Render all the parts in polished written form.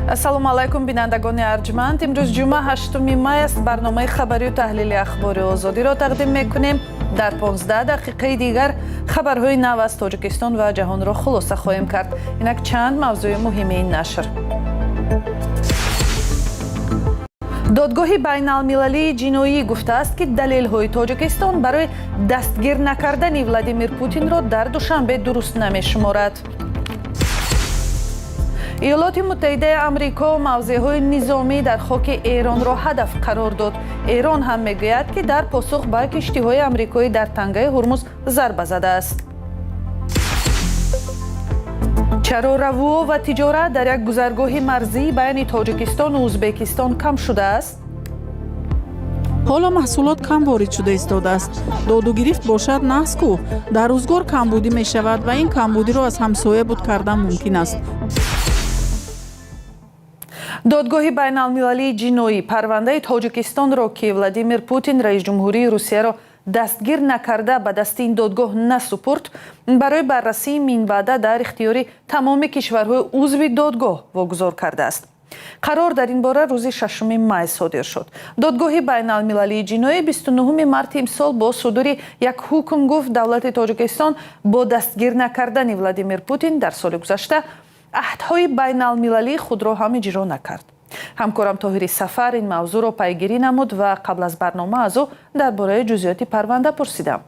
Ассалому алайкум, бинандагони арҷманд. Имрӯз ҷумъа, 8 май аст. Барномаи хабарию таҳлили Ахбори Озодиро тақдим мекунем. Дар 15 дақиқаи дигар хабарҳои нав аз Тоҷикистон ва ҷаҳонро хулоса хоҳем кард. Инак чанд мавзӯи муҳими ин нашр. Додгоҳи байналмилалии ҷиноӣ гуфтааст, ки далелҳои Тоҷикистон барои дастгир накардани Владимир Путинро дар Душанбе дуруст намешуморад. Иёлоти Муттаҳидаи Амрико мавзеъҳои низомӣ дар хоки Эронро ҳадаф қарор дод. Эрон ҳам мегӯяд, ки дар посух ба киштиҳои амрикоӣ дар Тангаи Ҳурмуз зарба задааст. Чаро равуо ва тиҷорат дар як гузаргоҳи марзӣ байни Тоҷикистону Ӯзбекистон кам шудааст? Ҳоло маҳсулот кам ворид шуда истодааст. Додугирифт бошад нағз ку. Дар рӯзгор камбудӣ мешавад ва ин камбудиро аз ҳамсоя буд кардан мумкин аст. Додгоҳи байналмилалии ҷиноӣ парвандаи Тоҷикистонро, ки Владимир Путин, раиси ҷумҳурии Русияро дастгир накарда ба дасти ин додгоҳ насупурд, барои баррасии минбаъда дар ихтиёри тамоми кишварҳои узви додгоҳ вогузор кардааст. Қарор дар ин бора рӯзи 6 май содир шуд. Додгоҳи байналмилалии ҷиноӣ 29 марти имсол бо судури як ҳукм гуфт, давлати Тоҷикистон бо дастгир накардани Владимир Путин дар соли гузашта аҳдҳои байналмилалии худро ҳам иҷро накард. Ҳамкорам Тоҳири Сафар ин мавзӯъро пайгирӣ намуд ва қабл аз барнома аз ӯ дар бораи ҷузъиёти парванда пурсидам.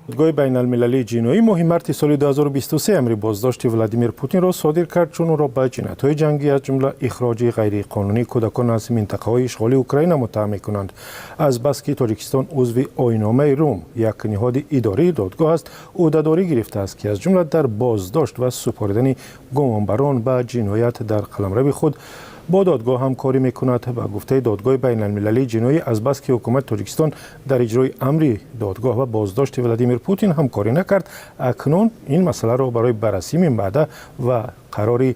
Додгоҳи байналмилалии ҷиноӣ моҳи марти соли 2023 амри боздошти Владимир Путинро содир кард, чун ӯро ба ҷиноятҳои ҷангӣ, аз ҷумла ихроҷи ғайриқонунии кӯдакон аз минтақаҳои ишғолии Украина муттаҳам мекунанд. Азбаски Тоҷикистон узви Оинномаи Рум, як ниҳоди идории додгоҳ аст, ӯҳдадорӣ гирифтааст, ки аз ҷумла дар боздошт ва супоридани гумонбарон ба ҷиноят дар қаламрави худ бо додгоҳ ҳамкорӣ мекунад. Ба гуфтаи Додгоҳи байналмилалии ҷиноӣ, азбаски ҳукумати Тоҷикистон дар иҷрои амри додгоҳ ва боздошти Владимир Путин ҳамкорӣ накард, акнун ин масъаларо барои баррасии минбаъда ва қарори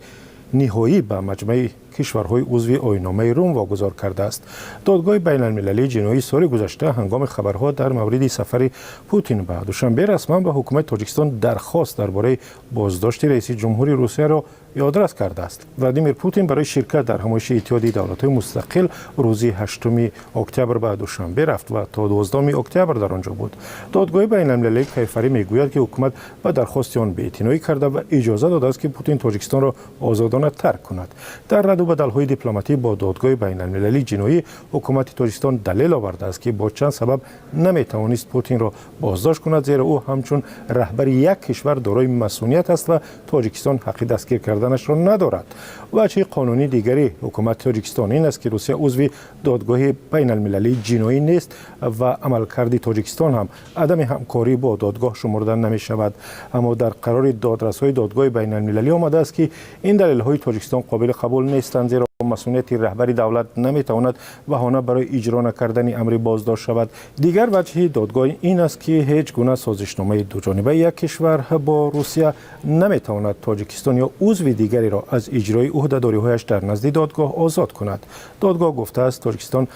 ниҳоӣ ба маҷмӯи кишварҳои узви Оинномаи Рум вогузор кардааст. Додгоҳи байналмилалии ҷиноӣ соли гузашта ҳангоми хабарҳо дар мавриди сафари Путин ба Душанбе расман ба ҳукумати Тоҷикистон дархост дар бораи боздошти раиси ҷумҳури Русияро ёдрас кардааст. Владимир Путин барои ширкат дар ҳамоиши Иттиҳоди давлатҳои мустақил рӯзи 8 октябр ба Душанбе рафт ва то 12 октябр дар он ҷо буд. Додгоҳи байналмилалии кайфарӣ мегӯяд, ки ҳукумат ба дархости он беэътиноӣ карда ва иҷоза додааст, ки Путин Тоҷикистонро озодона тарк кунад. Дар раду бадалҳои дипломатӣ бо Додгоҳи байналмилалии ҷиноӣ ҳукумати Тоҷикистон далел овардааст, ки бо чанд сабаб наметавонист Путинро боздошт кунад, зеро ӯ ҳамчун раҳбари як кишвар дорои масъуният аст ва Тоҷикистон ҳаққи дастгир карданашро надорад. Ваҷҳи қонунии дигари ҳукумати Тоҷикистон ин аст, ки Русия узви Додгоҳи байналмилалии ҷиноӣ нест ва амалкарди Тоҷикистон ҳам адами ҳамкорӣ бо додгоҳ шумурда намешавад. Аммо дар қарори додрасҳои додгоҳи байналмилалӣ омадааст, ки ин далелҳои Тоҷикистон қобили қабул нестанд, зеро масъунияти раҳбари давлат наметавонад баҳона барои иҷро накардани амри боздошт шавад. Дигар ваҷҳи додгоҳ ин аст, ки ҳеҷ гуна созишномаи дуҷонибаи як кишвар бо Русия наметавонад Тоҷикистон ё узви дигареро аз иҷрои ӯҳдадориҳояш дар назди додгоҳ озод кунад. Додгоҳ гуфтааст, Тоҷикистон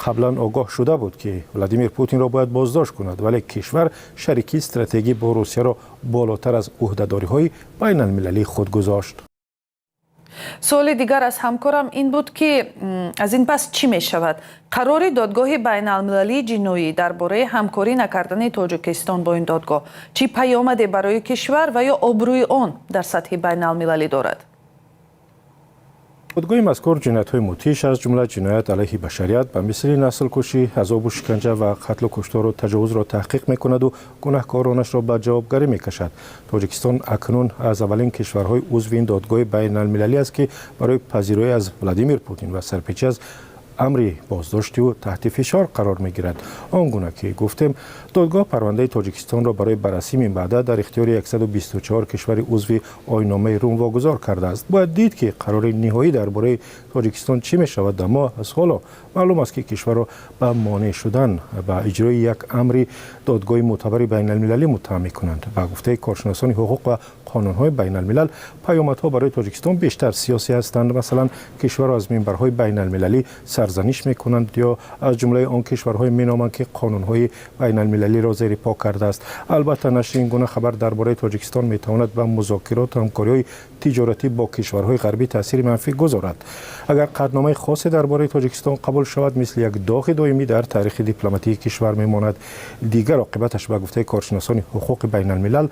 қаблан огоҳ шуда буд, ки Владимир Путинро бояд боздошт кунад, вале кишвар шарикии стратегӣ бо Русияро болотар аз ӯҳдадориҳои байналмилалии худ гузошт. Суоли дигар аз ҳамкорам ин буд, ки аз ин пас чӣ мешавад? Қарори Додгоҳи байналмилалии ҷиноӣ дар бораи ҳамкорӣ накардани Тоҷикистон бо ин додгоҳ чӣ паёмаде барои кишвар ва ё обрӯи он дар сатҳи байналмилалӣ дорад? Додгоҳи мазкур ҷиноятҳои мудҳиш, аз ҷумла ҷиноят алайҳи башарият ба мисли наслкушӣ, азобу шиканҷа ва қатлу куштору таҷовузро таҳқиқ мекунаду гунаҳкоронашро ба ҷавобгарӣ мекашад. Тоҷикистон акнун аз аввалин кишварҳои узви ин додгоҳи байналмилалӣ аст, ки барои пазироӣ аз Владимир Путин ва сарпечӣ аз амри боздошти ӯ таҳти фишор қарор мегирад. Он гуна ки гуфтем, додгоҳ парвандаи Тоҷикистонро барои баррасӣ минбаъда дар ихтиёри 124 кишвари узви Оинномаи Рум вогузор кардааст. Бояд дид, ки қарори ниҳоӣ дар бораи Тоҷикистон чӣ мешавад, аммо аз ҳоло маълум аст, ки кишварро ба монеъ шудан ба иҷрои як амри додгоҳи мӯътабари байналмилалӣ муттаҳам мекунанд. Ба гуфтаи коршиносони ҳуқуқ ва қонунҳои байналмилал, паёмадҳо барои Тоҷикистон бештар сиёсӣ ҳастанд. Масалан, кишварро аз минбарҳои байналмилалӣ саркашӣ. Сарзаниш мекунанд ё аз ҷумлаи он кишварҳое меноманд, ки қонунҳои байналмилалиро зери по кардааст. Албатта, нашри ин гуна хабар дар бораи Тоҷикистон метавонад ба музокироту ҳамкориҳои тиҷоратӣ бо кишварҳои ғарбӣ таъсири манфӣ гузорад. Агар қатъномаи хосе дар бораи Тоҷикистон қабул шавад, мисли як доғи доимӣ дар таърихи дипломатии кишвар мемонад. Дигар оқибаташ, ба гуфтаи коршиносони ҳуқуқи байналмилал,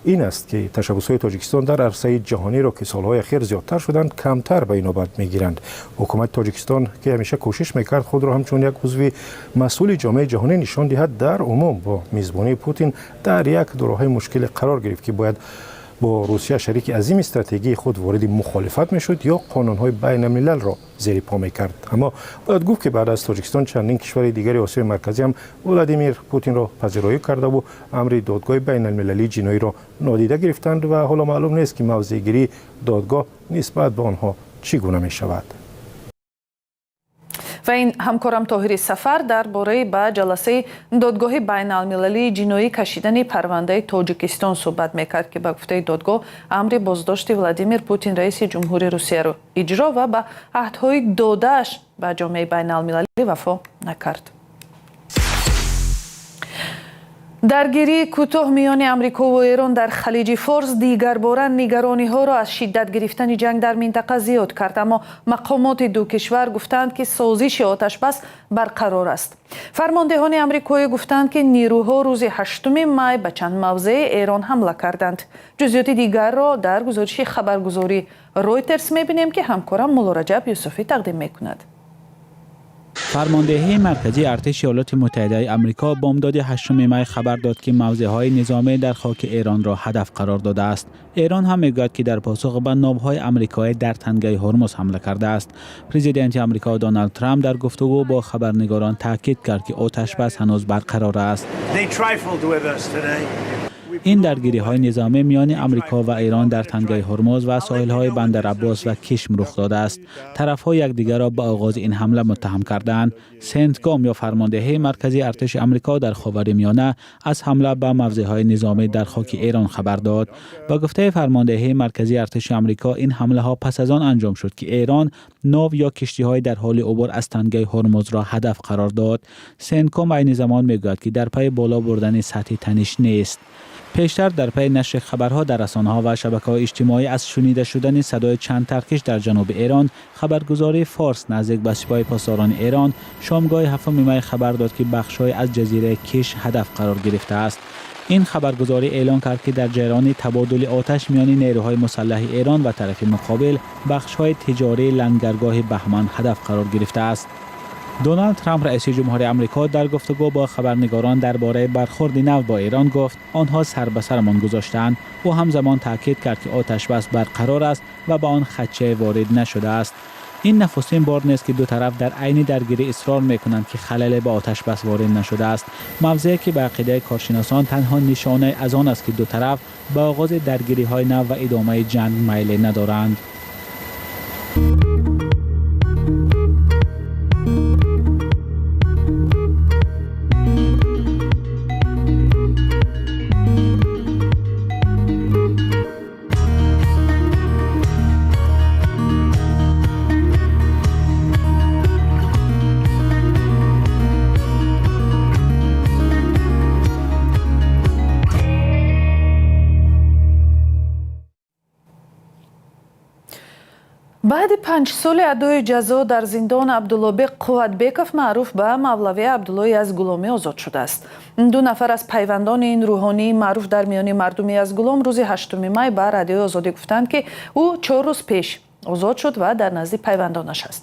ин аст, ки ташаббусҳои Тоҷикистон дар арсаи ҷаҳониро, ки солҳои ахир зиёдтар шуданд, камтар ба инобат мегиранд. Ҳукумати Тоҷикистон, ки ҳамеша кӯшиш мекард худро ҳамчун як узви масъули ҷомеаи ҷаҳонӣ нишон диҳад, дар умум бо мизбонии Путин дар як дуроҳаи мушкиле қарор гирифт, ки бояд бо Русия, шарики азими стратегии худ, вориди мухолифат мешуд ё қонунҳои байналмилалро зери по мекард. Аммо бояд гуфт, ки баъд аз Тоҷикистон чандин кишвари дигари Осиёи Марказӣ ҳам Владимир Путинро пазироӣ кардаву амри Додгоҳи байналмилалии ҷиноиро нодида гирифтанд ва ҳоло маълум нест, ки мавзеъгирии додгоҳ нисбат ба онҳо чӣ гуна мешавад. Ва ин ҳамкорам Тоҳири Сафар дар бораи ба ҷаласаи Додгоҳи байналмилалии ҷиноӣ кашидани парвандаи Тоҷикистон суҳбат мекард, ки ба гуфтаи додгоҳ амри боздошти Владимир Путин, раиси ҷумҳури Русияро иҷро ва ба аҳдҳои додааш ба ҷомеаи байналмилалӣ вафо накард. Даргирии кӯтоҳ миёни Амрикову Эрон дар Халиҷи Форс дигарбора нигарониҳоро аз шиддат гирифтани ҷанг дар минтақа зиёд кард, аммо мақомоти ду кишвар гуфтанд, ки созиши оташбас барқарор аст. Фармондеҳони амрикоӣ гуфтанд, ки нирӯҳо рӯзи 8 май ба чанд мавзеи Эрон ҳамла карданд. Ҷузъиёти дигарро дар гузориши хабаргузории Ройтерс мебинем, ки ҳамкорам Муллораҷаб Юсуфӣ тақдим мекунад. Фармондеҳии марказии артиши Иёлоти Муттаҳидаи Амрико бомдоди 8 май хабар дод, ки мавзеъҳои низомӣ дар хоки Эронро ҳадаф қарор додааст. Эрон ҳам мегӯяд, ки дар посух ба новҳои амрикоӣ дар Тангаи Ҳурмуз ҳамла кардааст. Президенти Амрико Доналд Трамп дар гуфтугӯ бо хабарнигорон таъкид кард, ки оташбас ҳанӯз барқарор аст. Ин даргириҳои низомӣ миёни Амрико ва Эрон дар Тангаи Ҳурмуз ва соҳилҳои Бандараббос ва Кишм рух додааст. Тарафҳо якдигарро ба оғози ин ҳамла муттаҳам кардаанд. Сентком ё фармондеҳии марказии артиши Амрико дар Ховари Миёна аз ҳамла ба мавзеъҳои низомӣ дар хоки Эрон хабар дод. Ба гуфтаи фармондеҳии марказии артиши Амрико, ин ҳамлаҳо пас аз он анҷом шуд, ки Эрон нов ё киштиҳои дар ҳоли убур аз Тангаи Ҳурмузро ҳадаф қарор дод. Сентком айни замон мегӯяд, ки дар пайи боло бурдани сатҳи таниш нест. Пештар дар пайи нашри хабарҳо дар расонаҳо ва шабакаҳои иҷтимоӣ аз шунида шудани садои чанд таркиш дар ҷануби Эрон, хабаргузории Форс, наздик ба Сипоҳи Посдорони Эрон, шомгоҳи 7 май хабар дод, ки бахшҳое аз ҷазираи Киш ҳадаф қарор гирифтааст. Ин хабаргузорӣ эълон кард, ки дар ҷараёни табодули оташ миёни нерӯҳои мусаллаҳи Эрон ва тарафи муқобил бахшҳои тиҷории лангаргоҳи Баҳман ҳадаф қарор гирифтааст. Доналд Трамп, раиси ҷумҳури Амрико, дар гуфтугӯ бо хабарнигорон дар бораи бархурди нав бо Эрон гуфт: «Онҳо сар ба сарамон гузоштаанд». Ӯ ҳамзамон таъкид кард, ки оташбас барқарор аст ва ба он хадшае ворид нашудааст. Ин нахустин бор нест, ки ду тараф дар айни даргирӣ исрор мекунанд, ки халале ба оташбас ворид нашудааст, мавзее ки ба ақидаи коршиносон танҳо нишонае аз он аст, ки ду тараф ба оғози даргириҳои нав ва идомаи ҷанг майле надоранд. Баъди 5 соли адои ҷазо дар зиндон Абдуллобек Қувватбеков, маъруф ба Мавлави Абдуллои Язгуломӣ, озод шудааст. Ду нафар аз пайвандони ин рӯҳонии маъруф дар миёни мардуми Язгулом рӯзи 8 май ба Радиои Озодӣ гуфтанд, ки ӯ 4 рӯз пеш озод шуд ва дар назди пайвандонаш аст.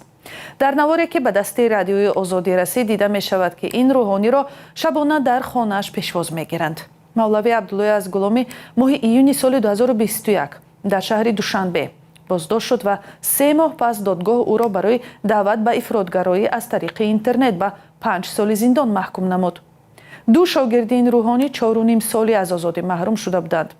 Дар наворе, ки ба дасти Радиои Озодӣ расид, дида мешавад, ки ин рӯҳониро шабона дар хонааш пешвоз мегиранд. Мавлави Абдуллои Язгуломӣ моҳи июни соли 2021 дар шаҳри Душанбе боздошт шуд ва 3 моҳ пас додгоҳ ӯро барои даъват ба ифротгароӣ аз тариқи интернет ба 5 соли зиндон маҳкум намуд. Ду шогирди ин рӯҳонӣ 4,5 соли аз озодӣ маҳрум шуда буданд.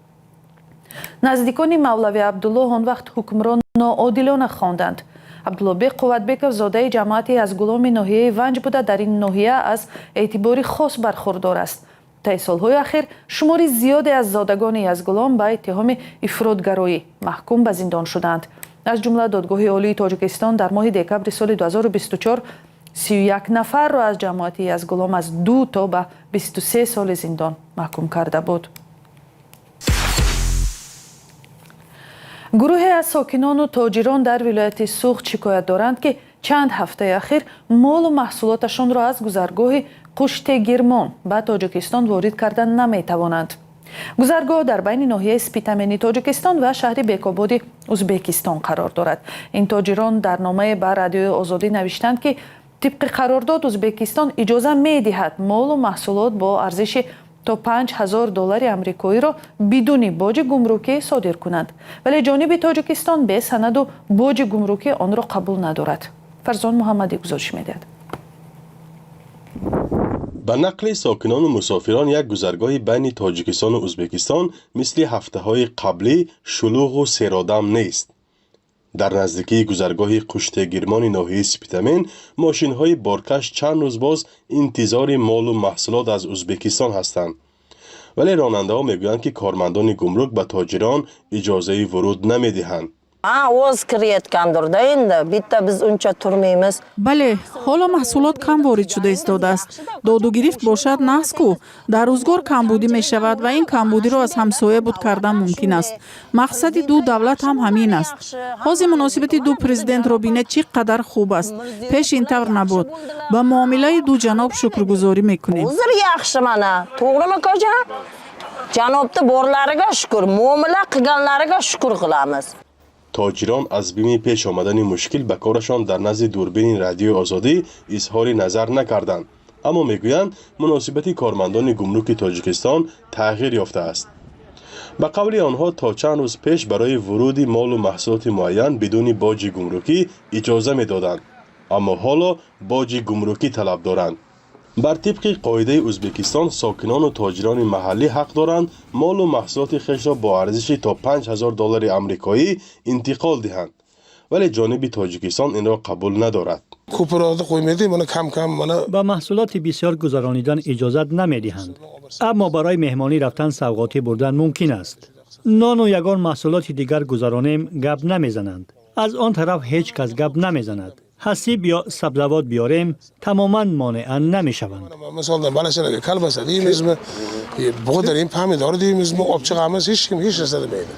Наздикони Мавлави Абдуллоҳ он вақт ҳукмро ноодилона хонданд. Абдуллобек Қувватбеков зодаи ҷамоати Язгуломи ноҳияи Ванҷ буда, дар ин ноҳия аз эътибори хос бархурдор аст. Таи солҳои ахир шумори зиёде аз зодагони Язгулом ба иттиҳоми ифротгароӣ маҳкум ба зиндон шуданд. Аз ҷумла Додгоҳи Олии Тоҷикистон дар моҳи декабри соли 2024 31 нафарро аз ҷамоати Язгулом аз 2 то ба 23 соли зиндон маҳкум карда буд. Гурӯҳе аз сокинону тоҷирон дар вилояти Суғд шикоят доранд, ки чанд ҳафтаи ахир молу маҳсулоташонро аз гузаргоҳи Қуштегирмон ба Тоҷикистон ворид карда наметавонанд. Гузаргоҳ дар байни ноҳияи Спитамени Тоҷикистон ва шаҳри Бекободи Узбекистон қарор дорад. Ин тоҷирон дар номае ба Радиои Озодӣ навиштанд, ки тибқи қарордод Узбекистон иҷоза медиҳад молу маҳсулот бо арзиши то 5000 доллари амрикоиро бидуни боҷи гумрукӣ содир кунанд, вале ҷониби Тоҷикистон бе санаду боҷи гумрукӣ онро қабул надорад. Фарзон Муҳаммадӣ гузориш медиҳад. Ба нақли сокинону мусофирон, як гузаргоҳи байни Тоҷикистону Узбекистон мисли ҳафтаҳои қаблӣ шулуғу серодам нест. Дар наздикии гузаргоҳи Қуштегирмони ноҳияи Спитамен мошинҳои боркаш чанд рӯз боз интизори молу маҳсулот аз Узбекистон ҳастанд, вале ронандаҳо мегӯянд, ки кормандони гумрук ба тоҷирон иҷозаи вуруд намедиҳанд. O'zi kirayotgandirda, endi bitta biz uncha turmaymiz. Бале, ҳоло маҳсулот кам ворид шуда истодааст. Додугирифт бошад, нағз ку. Дар рӯзгор камбудӣ мешавад ва ин камбудиро аз ҳамсоя буд кардан мумкин аст. Мақсади ду давлат ҳам ҳамин аст. Ҳозир муносибати ду президентро бинед, чӣ қадар хуб аст. Пеш ин тавр набуд. Ба муомилаи ду ҷаноб шукргузорӣ мекунем. Hozir yaxshi mana, to'g'rimi, akajon? Janobni borlariga shukur, muomala qilganlariga shukur qilamiz. Тоҷирон аз бими пеш омадани мушкил ба корашон дар назди дурбини Радиои Озодӣ изҳори назар накарданд, аммо мегӯянд, муносибати кормандони гумруки Тоҷикистон тағйир ёфтааст. Ба қавли онҳо, то чанд рӯз пеш барои вуруди молу маҳсулоти муайян бидуни боҷи гумрукӣ иҷоза медоданд, аммо ҳоло боҷи гумрукӣ талаб доранд. Бар тибқи қоидаи Узбекистон, сокинону тоҷирони маҳаллӣ ҳақ доранд молу маҳсулоти хешро бо арзиши то 5000 доллари амрикоӣ интиқол диҳанд, вале ҷониби Тоҷикистон инро қабул надорад. Ба маҳсулоти бисёр гузаронидан иҷозат намедиҳанд, аммо барои меҳмонӣ рафтан савғотӣ бурдан мумкин аст. Нону ягон маҳсулоти дигар гузаронем, гап намезананд. Аз он тараф ҳеҷ кас гап намезанад. Ҳасиб ё сабзавот биёрем, тамоман монеа намешаванд. Misoldan balachalarga kolbasa deymizmi, bug'doy, pomidor deymizmi, olib chiqamiz, hech kim hech narsa demaydi.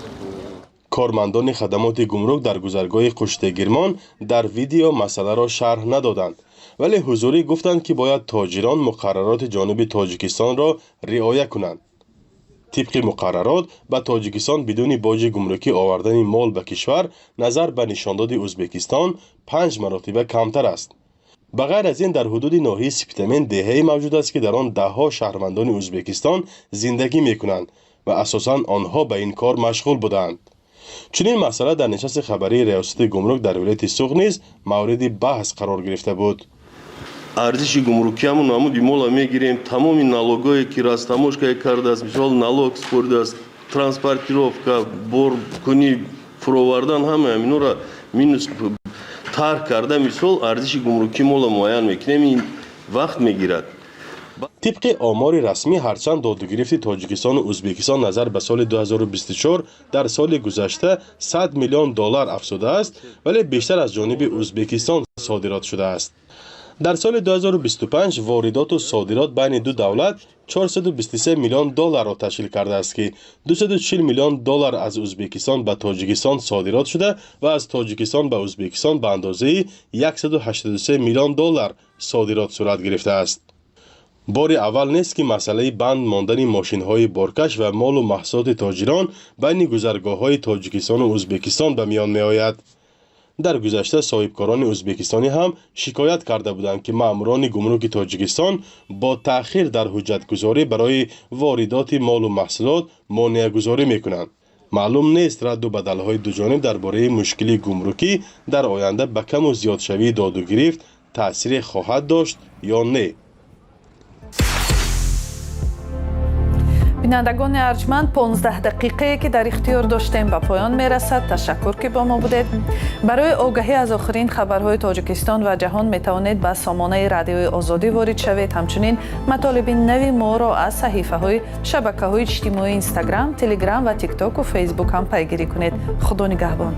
Кормандони хадамоти гумрук дар гузаргоҳи Қуштегирмон дар видео масъаларо шарҳ надоданд, вале ҳузурӣ гуфтанд, ки бояд тоҷирон муқаррароти ҷониби Тоҷикистонро риоя кунанд. Тибқи муқаррарот, ба Тоҷикистон бидуни боҷи гумрукӣ овардани мол ба кишвар назар ба нишондоди Узбекистон панҷ маротиба камтар аст. Ба ғайр аз ин, дар ҳудуди ноҳияи Спитамен деҳае мавҷуд аст, ки дар он даҳҳо шаҳрвандони Узбекистон зиндагӣ мекунанд ва асосан онҳо ба ин кор машғул буданд. Чунин масъала дар нишасти хабарии Риёсати гумрук дар вилояти Суғд низ мавриди баҳс қарор гирифта буд. Арзиши гумрукиамон намуди мола мегирем, тамоми налогое ки растаможка кардааст, мисол, налог споридааст, транспортировка, боркунӣ, фуровардан, ҳама ҳаминора минус тарҳ карда, мисол, арзиши гумрукӣ мола муайян мекунем. Ин вақт мегирад. Тибқи омори расмӣ, ҳарчанд додугирифти Тоҷикистону Узбекистон назар ба соли 2024 дар соли гузашта 100 миллион доллар афзудааст, вале бештар аз ҷониби Узбекистон содирот шудааст. Дар соли 2025 воридоту содирот байни ду давлат 423 миллион долларро ташкил кардааст, ки 240 миллион доллар аз Узбекистон ба Тоҷикистон содирот шуда ва аз Тоҷикистон ба Узбекистон ба андозаи 183 миллион доллар содирот сурат гирифтааст. Бори аввал нест, ки масъалаи банд мондани мошинҳои боркаш ва молу маҳсулоти тоҷирон байни гузаргоҳҳои Тоҷикистону Узбекистон ба миён меояд. Дар гузашта соҳибкорони узбекистонӣ ҳам шикоят карда буданд, ки маъмурони гумруки Тоҷикистон бо таъхир дар ҳуҷҷатгузорӣ барои воридоти молу маҳсулот монеагузорӣ мекунанд. Маълум нест, радду бадалҳои дуҷониб дар бораи мушкили гумрукӣ дар оянда ба каму зиёдшавии додугирифт таъсире хоҳад дошт ё не. Бинандагони арҷманд, 15 дақиқае, ки дар ихтиёр доштем, ба поён мерасад. Ташаккур, ки бо мо будед. Барои огаҳӣ аз охирин хабарҳои Тоҷикистон ва ҷаҳон метавонед ба сомонаи Радиои Озодӣ ворид шавед. Ҳамчунин матолиби нави моро аз саҳифаҳои шабакаҳои иҷтимоии Инстаграм, Телеграм ва Тиктоку Фейсбук ҳам пайгирӣ кунед. Худо нигаҳбон.